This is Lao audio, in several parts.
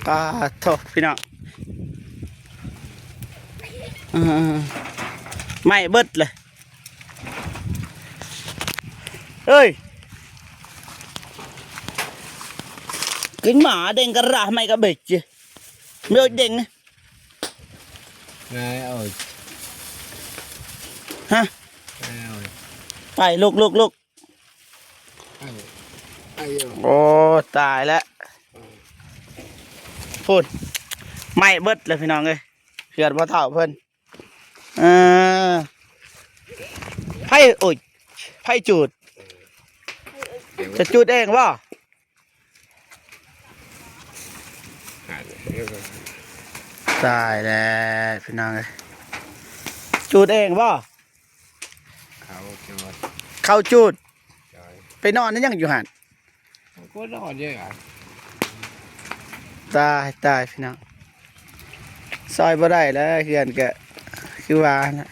ປາໂທ້ ພີ່ນ້ອງ ເອີ ໄໝ້ເບິດເລີຍ ເອີຍ ກິນໝາເດັງກະລະ ໄໝ້ກະເບັກຈິ ແມ່ເດັງ ໄງ ໂອ້ຍ ຮະ ໄງ ໂອ້ຍ ໄປ ລຸກ ລຸກ ລຸກ ໄອ້ ໄອ້ ໂອ້ ຕາຍແລ້ວ ພຸ້ນ ໄໝ້ເບິດແລ້ວພີ່ນ້ອງເອີຍ ເຮືອນພໍ່ເຖົ້າເພິ່ນ ເອີ ໃຜ ໂອ້ຍ ໃຜຈູດ ຈະຈູດເອງບໍ່? ຕາຍແລ້ວພີ່ນ້ອງເອີຍ ຈູດເອງບໍ່? ເຂົາຈູດ ເຂົາຈູດ ໂດຍ ໄປນອນເຮັດຫຍັງຢູ່ຫັ້ນ? ກໍນອນຢູ່ຫັ້ນ ຕາຍ ຕາຍ ພີ່ນ້ອງ ຊ່ອຍບໍ່ໄດ້ແລ້ວ ເຮືອນກະຄືວ່າຫັ້ນແຫຼະ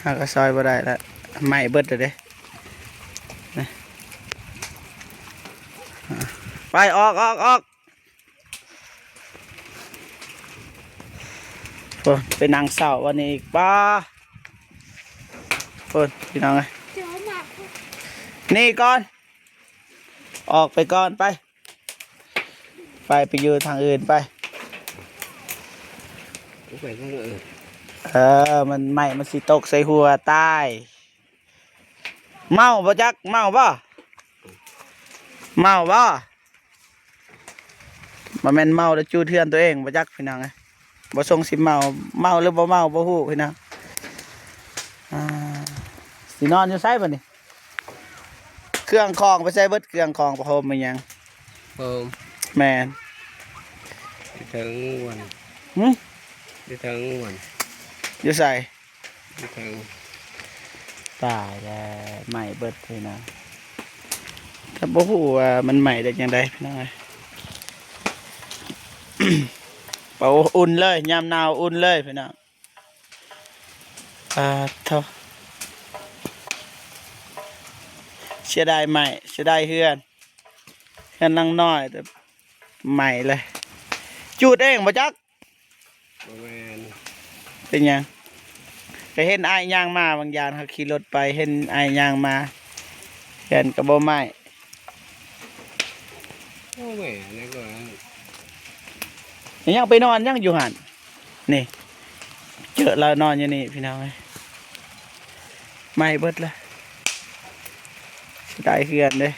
ເຮົາກະຊ່ອຍບໍ່ໄດ້ແລ້ວ ໄໝ້ເບິດແລ້ວເດ້ ໄປ ອອກ ອອກ ອອກ ໂອ້ ໄປນັ່ງເຊົາວັນນີ້ອີກ ປ້າ ໂອ້ ພີ່ນ້ອງເອີຍ ໜີກ່ອນ ອອກໄປກ່ອນ ໄປ ໄປ ໄປຢູ່ທາງອື່ນ ໄປ ໄປທາງອື່ນ ເອີ ມັນ ໄມ້ມັນຊິຕົກໃສ່ຫົວ ຕາຍ ເມົາບໍ່ຈັກ ເມົາບໍ່ ເມົາບໍ່? ບໍ່ແມ່ນເມົາແລ້ວຈູດເຮືອນຕົວເອງບໍ່ຈັກ ພີ່ນ້ອງເອີຍ ບໍ່ຊົງຊິເມົາ ເມົາຫຼືບໍ່ເມົາບໍ່ຮູ້ພີ່ນ້ອງ ອ່າ ຊິນອນຢູ່ໃສບັດນີ້? ເຄື່ອງຂອງໄປໃສເບິດ? ເຄື່ອງຂອງ ຜ້າຫົ່ມອີຫຍັງ? ຜ້າຫົ່ມ ແມ່ນ ຢູ່ເທິງຫວນ ຫຶ? ຢູ່ເທິງຫວນ ຢູ່ໃສ? ຢູ່ເທິງ ຕາຍແລ້ວ ໄໝ້ເບິດເລີຍນະ ກໍບໍ່ຮູ້ວ່າມັນໄໝ້ໄດ້ຈັ່ງໃດພີ່ນ້ອງເອີຍ ເປົ່າອຸ່ນເລີຍ ຍາມໜາວອຸ່ນເລີຍພີ່ນ້ອງ ປາດໂທ້ ເສຍດາຍໄມ້ ເສຍດາຍເຮືອນ ເຮືອນຫຼັງນ້ອຍ ແຕ່ໄໝ້ເລີຍ ຈູດເອງບໍ່ຈັກ ບໍ່ແມ່ນ ເປັນຫຍັງ? ກໍເຫັນອ້າຍຍ່າງມາ ບາງຢ່າງເຮົາຂີ່ລົດໄປ ເຫັນອ້າຍຍ່າງມາ ເຮືອນກໍບໍ່ໄໝ້ ບໍ່ແມ່ນ ອັນນີ້ກໍ ຍັງໄປນອນຫຍັງຢູ່ຫັ້ນ? ນີ້ ເຈີລາວນອນຢູ່ນີ້ພີ່ນ້ອງເອີຍ ໄໝ້ເບິດລະ ເສຍດາຍເຮືອນເດ້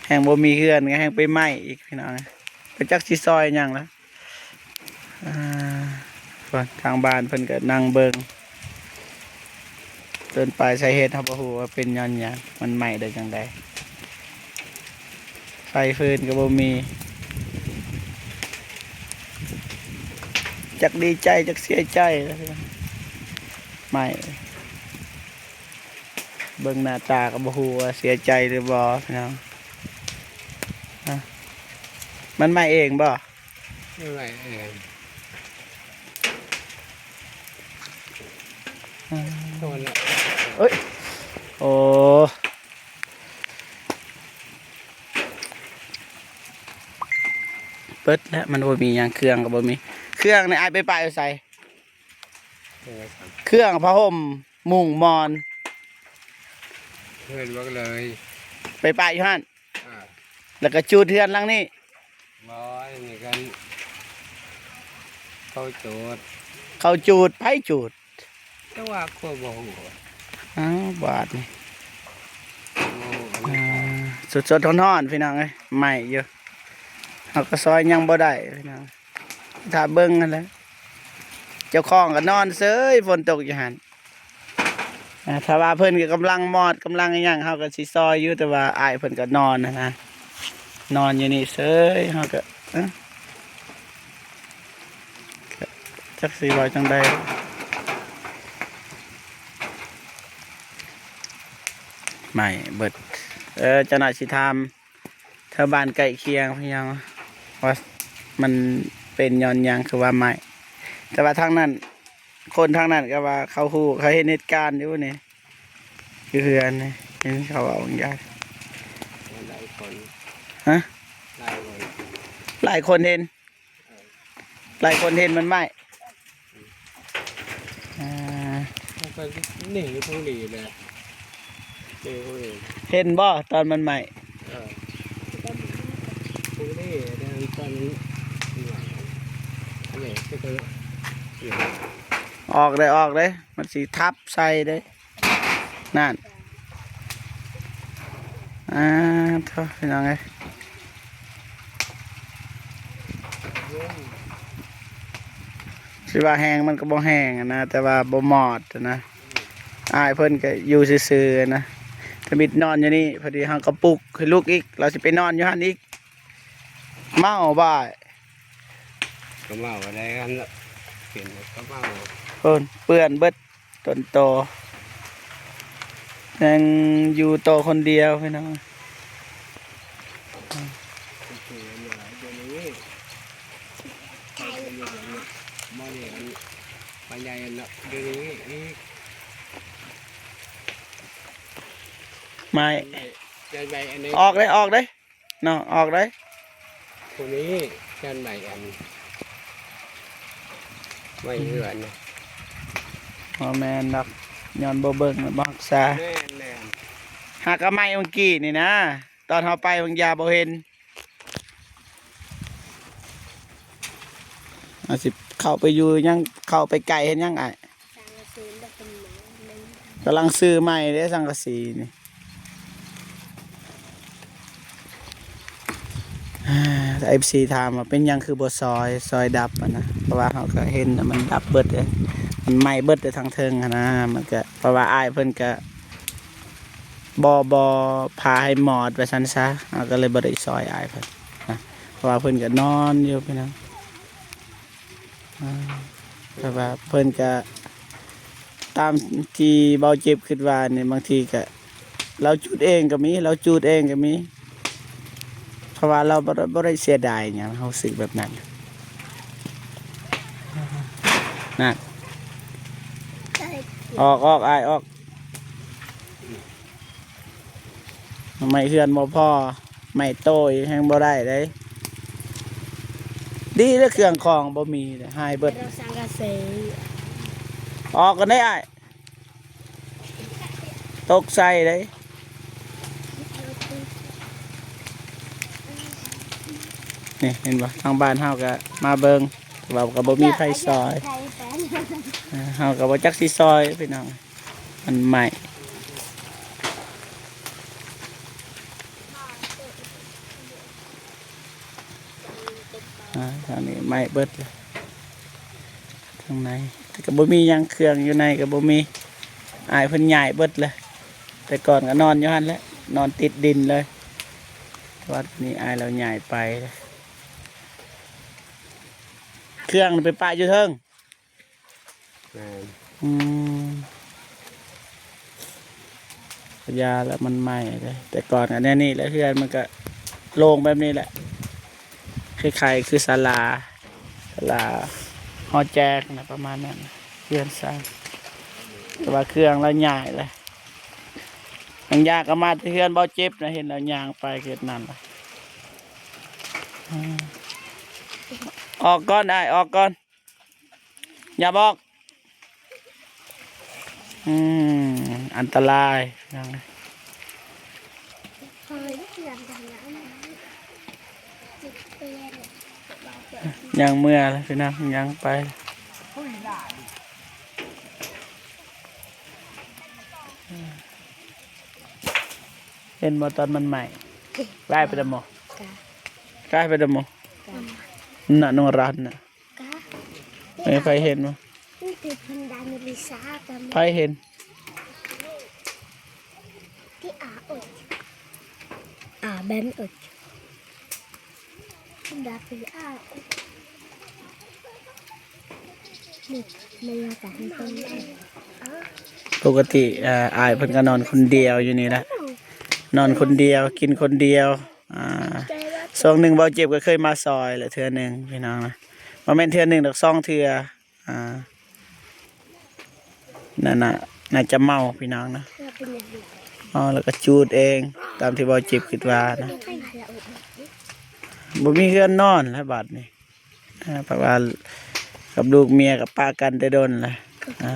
ແຮ່ງບໍ່ມີເຮືອນກໍແຮ່ງໄປໄໝ້ອີກພີ່ນ້ອງເອີຍ ບໍ່ຈັກຊິຊ່ອຍຫຍັງລະ ອ່າ ທາງບ້ານເພິ່ນກໍນັ່ງເບິ່ງ ຕົ້ນປາຍສາເຫດເຮົາບໍ່ຮູ້ວ່າເປັນຍ້ອນຫຍັງ ມັນໄໝ້ໄດ້ຈັ່ງໃດ ໄຟຟືນກໍບໍ່ມີ ຈັກດີໃຈຈັກເສຍໃຈ ໄໝ້ ເບິ່ງໜ້າຕາກໍບໍ່ຮູ້ວ່າເສຍໃຈຫຼືບໍ່ພີ່ນ້ອງ ມັນໄໝ້ເອງບໍ່? ໄໝ້ເອງ ອືມ ໂດນແລ້ວ ເອີຍ ໂອ້ ເບິດແລ້ວ ມັນບໍ່ມີຫຍັງ ເຄື່ອງກໍບໍ່ມີ ເຄື່ອງນີ້ອ້າຍໄປປະຢູ່ໃສ? ເຄື່ອງ ຜ້າຫົ່ມ ມຸ້ງ ໝອນ ເຮືອນບັກເລີຍ ໄປປະຢູ່ຫັ້ນ ອ່າ ແລ້ວກໍຈູດເຮືອນຫຼັງນີ້ ບໍ່ ອັນນີ້ກັນ ເຂົາຈູດ ເຂົາຈູດ ໃຜຈູດ? ແຕ່ວ່າຂ້ອຍບໍ່ຮູ້ ອ້າວ ບາດນີ້ ໂອ້ ອັນນີ້ ອ່າ ສົດໆ ຮ້ອນໆ ພີ່ນ້ອງເອີຍ ໄໝ້ຢູ່ ເຮົາກໍຊ່ອຍຫຍັງບໍ່ໄດ້ພີ່ນ້ອງ ຖ້າເບິ່ງຫັ້ນແຫຼະ ເຈົ້າຂອງກໍນອນເສີຍ ຝົນຕົກຢູ່ຫັ້ນ ອ່າ ຖ້າວ່າເພິ່ນກໍກຳລັງມອດ ກຳລັງອີຫຍັງ ເຮົາກໍຊິຊ່ອຍຢູ່ ແຕ່ວ່າອ້າຍເພິ່ນກໍນອນຫັ້ນນະ ນອນຢູ່ນີ້ເສີຍ ເຮົາກໍ ເອີ ຈັກຊິເວົ້າຈັ່ງໃດ ໄໝ້ເບິດ ເອີ ເຈົ້າໜ້າທີ່ຖາມ ແຖວບ້ານໃກ້ຄຽງພະຍາ ວ່າມັນເປັນຍ້ອນຫຍັງຄືວ່າໄໝ້ ແຕ່ວ່າທາງນັ້ນ ຄົນທາງນັ້ນກໍວ່າເຂົາຮູ້ ເຂົາເຫັນເຫດການຢູ່ນີ້ ຢູ່ເຮືອນນີ້ ເຫັນເຂົາເວົ້າບາງຢ່າງ ຫຼາຍຄົນ ຮະ? ຫຼາຍຄົນ ຫຼາຍຄົນເຫັນ ຫຼາຍຄົນເຫັນມັນໄໝ້. ອ່າ ມັນກໍໜີພວກນີ້ແຫຼະ ໜີພວກນີ້. ເຫັນບໍ່ຕອນມັນໄໝ້? ເອີ ພວກນີ້ ແຕ່ຕອນ ອັນນີ້ຄື ອອກເດ້ ອອກເດ້ ມັນຊິທັບໃສ່ເດ້. ນັ້ນ ອ່າ ໂທ້ ພີ່ນ້ອງເອີຍ ຊິວ່າແຮງມັນກໍບໍ່ແຮງຫັ້ນນະ ແຕ່ວ່າບໍ່ມອດຫັ້ນນະ. ອ້າຍເພິ່ນກໍຢູ່ຊື່ໆນະ ທຳອິດນອນຢູ່ນີ້ ພໍດີເຮົາກໍປຸກໃຫ້ລຸກອີກ ລາວຊິໄປນອນຢູ່ຫັ້ນອີກ. ເມົາບໍ່ອ້າຍ? ກໍເມົາໄດ້ຫັ້ນລະ ເປັນກໍເມົາ ເອີ ເປື້ອນເບິດ. ຕົນໂຕ ຍັງຢູ່ໂຕຄົນດຽວພີ່ນ້ອງ. ໄມ້ ໄມ້ ໄມ້ອັນນີ້ ອອກເດ້ ອອກເດ້. ເນາະ ອອກໄດ້ ຜູ້ນີ້ແມ່ນໄມ້ອັນ ໄມ້ເຮືອນ ບໍ່ແມ່ນດອກ ຍ້ອນບໍ່ເບິ່ງ ບໍ່ຮັກສາ. ແມ່ນໆ ຫາກະໄມ້ເມື່ອກີ້ນີ້ນະ ຕອນເຮົາໄປບາງຢ່າບໍ່ເຫັນ. ອາດຊິເຂົ້າໄປຢູ່ຫຍັງ ເຂົ້າໄປໃກ້ເຮັດຫຍັງອ້າຍ? ສັງກະສີບໍ່ເປັນໝໍ ກຳລັງຊື້ໃໝ່ເດ້ສັງກະສີນີ້. ເອັຟຊີຖາມວ່າເປັນຫຍັງຄືບໍ່ຊອຍ ຊອຍດັບຫັ້ນນະ ເພາະວ່າເຮົາກໍເຫັນວ່າມັນດັບເບິດເດ້ ມັນໄໝ້ເບິດເດ້ທາງເທິງຫັ້ນນະ. ມັນກໍ ເພາະວ່າອ້າຍເພິ່ນກໍບໍ່ ບໍ່ພາໃຫ້ມອດວ່າຊັ້ນຊະ ເຮົາກໍເລີຍບໍ່ໄດ້ຊອຍອ້າຍເພິ່ນນະ ເພາະວ່າເພິ່ນກໍນອນຢູ່ພີ່ນ້ອງ. ອ່າ ແຕ່ວ່າເພິ່ນກະ ຕາມທີ່ເບົາເຈັບຄິດວ່ານີ້ ບາງທີກະ ລາວຈູດເອງກໍມີ ລາວຈູດເອງກໍມີ ເພາະວ່າລາວບໍ່ໄດ້ ບໍ່ໄດ້ເສຍດາຍຫຍັງ ເຮົາຮູ້ສຶກແບບນັ້ນ. ນັ້ນ ອອກ ອອກ ອ້າຍ ອອກ. ໄມ້ເຮືອນບໍ່ພໍ ໄມ້ໂຕ້ອີກແຮ່ງບໍ່ໄດ້ເດ້. ດີເດ້ ເຄື່ອງຂອງບໍ່ມີເດ້ ຫາຍເບິດ. ແລ້ວສັງກະສີ ອອກກ່ອນເດ້ອ້າຍ ຕົກໃສ່ເດ້. ນີ້ເຫັນບໍ່ ທາງບ້ານເຮົາກໍມາເບິ່ງ ແຕ່ວ່າກໍບໍ່ມີໃຜຊ່ອຍ ເຮົາກໍບໍ່ຈັກຊິຊ່ອຍພີ່ນ້ອງ. ມັນໄໝ້ ອ່າ ທາງນີ້ໄໝ້ເບິດເລີຍ ທາງໃນ ແຕ່ກໍບໍ່ມີຫຍັງ ເຄື່ອງຢູ່ໃນກໍບໍ່ມີ ອ້າຍເພິ່ນຍ້າຍເບິດເລີຍ. ແຕ່ກ່ອນກໍນອນຢູ່ຫັ້ນແຫຼະ ນອນຕິດດິນເລີຍ ແຕ່ວ່ານີ້ອ້າຍລາວຍ້າຍໄປ ເຄື່ອງໄປປະຢູ່ເທິງ. ແມ່ນ ອືມ ກະຢ່າລະ ມັນໄໝ້ເດ້. ແຕ່ກ່ອນກະແນວນີ້ແຫຼະ ເຮືອນມັນກະໂລ່ງແບບນີ້ແຫຼະ ຄ້າຍໆຄືສາລາ ສາລາຫໍແຈກນະ ປະມານນັ້ນ ເຮືອນຊານ. ແຕ່ວ່າເຄື່ອງລະຍ້າຍລະ ບາງຢ່າງກະມາແຕ່ເຮືອນເບົາເຈັບນະ ເຫັນລະຍ່າງໄປເຮັດນັ້ນລະ. ອືມ ອອກກ່ອນອ້າຍ ອອກກ່ອນ. ຢ່າບອກ ອືມ ອັນຕະລາຍ ຍ່າງເມືອແລ້ວພີ່ນ້ອງ ຍ່າງໄປ. ເຫັນບໍ່ຕອນມັນໄໝ້? ກາຍໄປດຳບໍ່? ກາຍໄປດຳບໍ່? ນະ ນ້ອງລັດນະ. ກະ ເອີ ໃຜເຫັນບໍ່? ໃຜເຫັນ? ປົກກະຕິ ເອີ ອ້າຍເພິ່ນກະນອນຄົນດຽວຢູ່ນີ້ແຫຼະ ນອນຄົນດຽວ ກິນຄົນດຽວ. ອ່າ ຊ່ວງໜຶ່ງເບົາເຈັບກໍເຄີຍມາຊ່ອຍແຫຼະເທື່ອໜຶ່ງພີ່ນ້ອງນະ ບໍ່ແມ່ນເທື່ອໜຶ່ງດອກ ສອງເທື່ອ. ອ່າ ນັ້ນນະ ໜ້າຈະເມົາພີ່ນ້ອງນະ. ເມົາແລ້ວກໍຈູດເອງ ຕາມທີ່ເບົາເຈັບຄິດວ່ານະ. ບໍ່ມີເຮືອນນອນແລ້ວບາດນີ້ ອ່າ ເພາະວ່າກັບລູກເມຍກໍປະກັນແຕ່ດົນແລ້ວ ອ່າ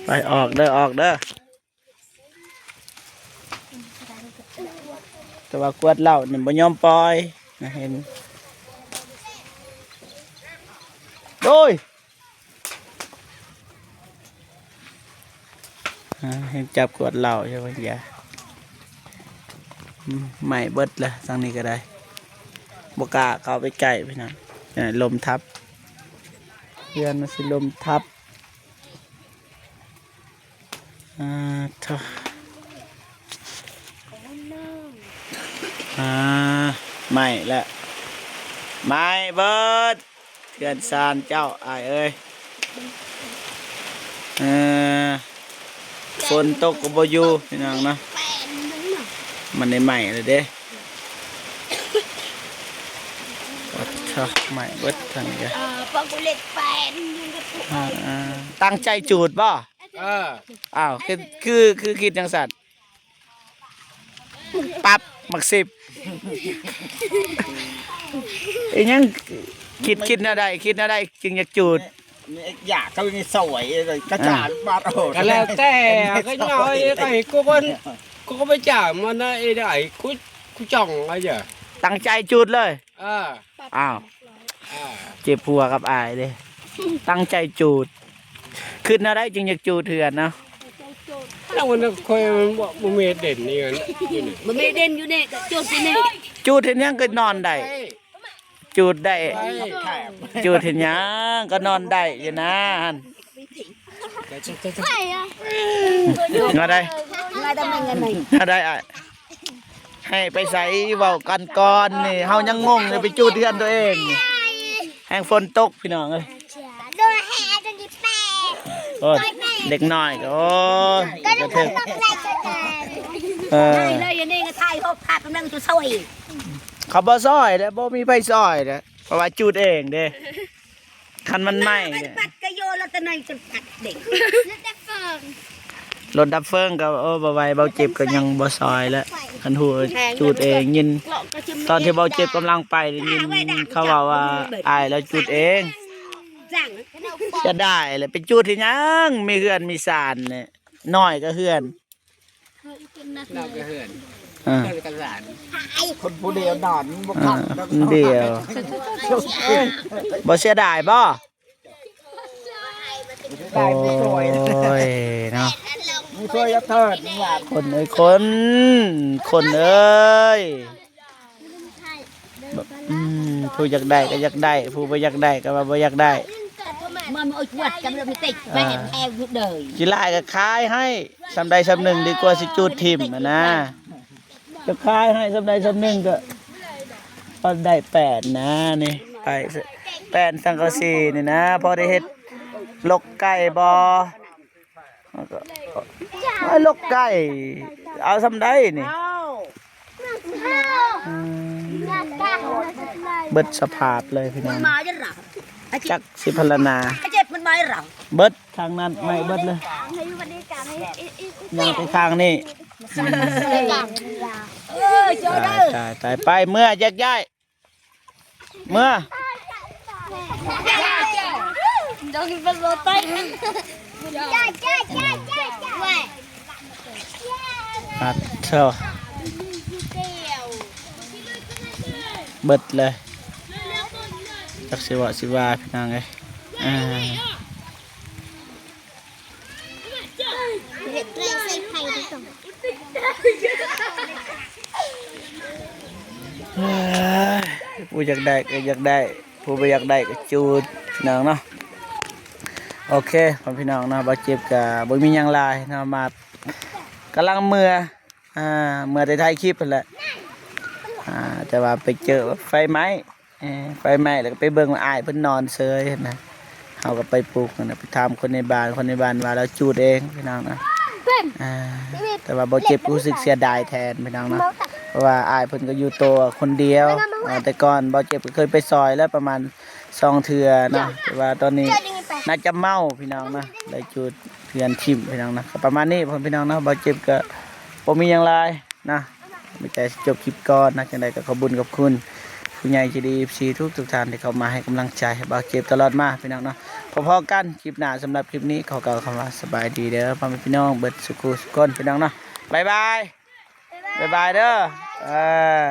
ໄປ ອອກເດີ ອອກເດີ. ແຕ່ວ່າຂວດເຫຼົ້ານີ້ບໍ່ຍອມປ່ອຍນະ ເຫັນ ໂອ້ຍ ອ່າ ເຫັນຈັບຂວດເຫຼົ້າຢູ່ ເບິ່ງຢາ ອືມ ໄໝ້ເບິດລະ ທາງນີ້ກໍໄດ້ ບໍ່ກ້າເຂົ້າໄປໃກ້ພີ່ນ້ອງ ເອີ ລົມທັບ ເຮືອນມັນຊິລົມທັບ. ອ່າ ໂທ້ ອ່າ ໄໝ້ແລ້ວ ໄໝ້ເບິດເຮືອນຊານເຈົ້າ ອ້າຍເອີຍ ເອີ ຝົນຕົກກໍບໍ່ຢູ່ ພີ່ນ້ອງເນາະ ມັນໄດ້ໄໝ້ແລ້ວເດ້. ໂອ້ໂທ້ ໄໝ້ເບິດທາງນີ້ກະ ອ່າ ຕັ້ງໃຈຈູດບໍ່? ເອີ ອ້າວ ຄື ຄື ຄືຄິດຈັ່ງຊັ້ນ? ປັບ ໝາກສິບ ອີຫຍັງ? ຄິດ ຄິດແນວໃດ? ຄິດແນວໃດຈຶ່ງຢາກຈູດ? ຢາກເຂົາໃຫ້ຊ່ອຍ ກະຈານບາດໂອດ ກະແລ້ວແຕ່ ກະເອົາ ກະໃຫ້ກູເພິ່ນ ກູກະໄປຈ້າງມັນນະ ເອີ ໄດ້ ກູ ກູຈ້ອງ ອາ ຕັ້ງໃຈຈູດເລີຍ ເອີ ອ້າວ ເຈັບຫົວກັບອ້າຍເດ້ ຕັ້ງໃຈຈູດ ຄິດແນວໃດຈຶ່ງຢາກຈູດເທື່ອນະ? ແລ້ວມັນຄ່ອຍ ມັນບໍ່ ບໍ່ມີເດັ່ນນີ້ ຢູ່ນີ້ ບໍ່ມີເດັ່ນຢູ່ນີ້ ຈູດຢູ່ນີ້ ຈູດເຮັດຫຍັງກະນອນໄດ້. ຈູດໄດ້ ຈູດເຮັດຫຍັງ ກໍນອນໄດ້ຢູ່ນາຫັ້ນ ເອົາໄດ້ ເອົາໄດ້ ອ້າຍ ໃຫ້ໄປໃສ ເວົ້າກັນກ່ອນນີ້ ເຮົາຍັງງົງຢູ່ ໄປຈູດເຮືອນຕົວເອງນີ້ ແຮ່ງຝົນຕົກພີ່ນ້ອງເອີຍ. ໂອ້ຍ ເດັກນ້ອຍກໍ ໂອ້ຍ ກະເຖິກ ເອີ ເຂົາບໍ່ຊ່ອຍແລ້ວ ບໍ່ມີໃຜຊ່ອຍແລ້ວ ເພາະວ່າຈູດເອງເດ້ ຄັນມັນໄໝ້ເດ້ ລົດດັບເຟີງກໍ ໂອ້ ບໍ່ໄຫວ ເບົາເຈັບກໍຍັງບໍ່ຊ່ອຍແລ້ວ ຄັນຮູ້ຈູດເອງ ຍິນ ຕອນທີ່ເບົາເຈັບກຳລັງໄປ ໄດ້ຍິນເຂົາເວົ້າວ່າ ອ້າຍລາວຈູດເອງ. ເສຍດາຍແຫຼະ ໄປຈູດເຮັດຫຍັງ ມີເຮືອນມີຊານນີ້ ນ້ອຍກະເຮືອນ ນ້ອຍກະເຮືອນ ເອີ ຄົນຜູ້ດຽວນອນບໍ່ຄັກ ເອີ ຄົນດຽວ ບໍ່ເສຍດາຍບໍ່? ໂອ້ຍ ເນາະ ຄົນເອີຍ ຄົນ ຄົນເອີຍ. ອືມ ຜູ້ຢາກໄດ້ກໍຢາກໄດ້ ຜູ້ບໍ່ຢາກໄດ້ກໍວ່າບໍ່ຢາກໄດ້ ຊິຫຼາຍກໍຂາຍໃຫ້ ສ່ຳໃດສ່ຳໜຶ່ງ ດີກວ່າຊິຈູດຖິ້ມຫັ້ນນາ ຈະຂາຍໃຫ້ສ່ຳໃດສ່ຳໜຶ່ງ ກໍພໍໄດ້ແປ້ນນານີ້ ໄປແປ້ນສັງກະສີນີ້ນາ ພໍໄດ້ເຮັດຫຼົກໄກ່ບໍ່? ໂອ້ຍ ຫຼົກໄກ່ ເອົາສ່ຳໃດນີ້? ອືມ ເບິດສະພາບເລີຍພີ່ນ້ອງ ຈັກຊິພັນລະນາ ເບິດທາງນັ້ນ ໄໝ້ເບິດເລີຍ ຍັງແຕ່ທາງນີ້ ອືມ ຕາຍ ຕາຍ ຕາຍ ໄປ ເມືອ ແຍກຍ້າຍ. ເມືອ ອັດເຖາະ ເບິດເລີຍ ຈັກຊິເວົ້າຊິວ່າ ພີ່ນ້ອງເອີຍ ອ່າ. ຜູ້ຢາກໄດ້ກໍຢາກໄດ້ ຜູ້ບໍ່ຢາກໄດ້ກໍຈູດ ພີ່ນ້ອງເນາະ. ໂອເຄ ພໍ່ແມ່ພີ່ນ້ອງເນາະ ບ່າວເຈັບກໍບໍ່ມີຫຍັງຫຼາຍເນາະ ມາ ກຳລັງເມືອ ອ່າ ເມືອໄດ້ຖ່າຍຄລິບຫັ້ນແຫຼະ ອ່າ ແຕ່ວ່າໄປເຈີໄຟໄໝ້ ເອີ ໄຟໄໝ້ແລ້ວກໍໄປເບິ່ງວ່າອ້າຍເພິ່ນນອນເຊີຍຫັ້ນນະ ເຮົາກໍໄປປຸກຫັ້ນນະ ໄປຖາມຄົນໃນບ້ານ ຄົນໃນບ້ານວ່າລາວຈູດເອງ ພີ່ນ້ອງນະ ອ່າ ແຕ່ວ່າບໍ່ເຈັບ ຮູ້ສຶກເສຍດາຍແທນ ພີ່ນ້ອງເນາະ ເພາະວ່າອ້າຍເພິ່ນກໍຢູ່ໂຕຄົນດຽວ. ແມ່ນບໍ່ ອ່າ ແຕ່ກ່ອນບ່າວເຈັບກໍເຄີຍໄປຊ່ອຍແລ້ວປະມານສອງເທື່ອເນາະ ແຕ່ວ່າຕອນນີ້ໜ້າຈະເມົາພີ່ນ້ອງເນາະ ໄດ້ຢູ່ເຮືອນຖິ້ມພີ່ນ້ອງເນາະ. ກໍປະມານນີ້ພໍ່ພີ່ນ້ອງເນາະ ບ່າວເຈັບກໍບໍ່ມີຫຍັງຫຼາຍເນາະ ມີແຕ່ຊິຈົບຄລິບກ່ອນເນາະ. ຈັ່ງໃດກໍຂອບບຸນຂອບຄຸນຜູ້ໃຫຍ່ໃຈດີ ເອັຟຊີ ທຸກໆທ່ານທີ່ເຂົ້າມາໃຫ້ກຳລັງໃຈໃຫ້ບ່າວເຈັບຕະຫຼອດມາພີ່ນ້ອງເນາະ. ພໍ້ໆກັນຄລິບໜ້າ ສຳລັບຄລິບນີ້ຂໍກ່າວຄຳວ່າສະບາຍດີເດີພໍ່ແມ່ພີ່ນ້ອງເບິດສູ່ຄູ່ສູ່ຄົນພີ່ນ້ອງເນາະ. ບາຍບາຍ ບາຍບາຍເດີ ເອີ.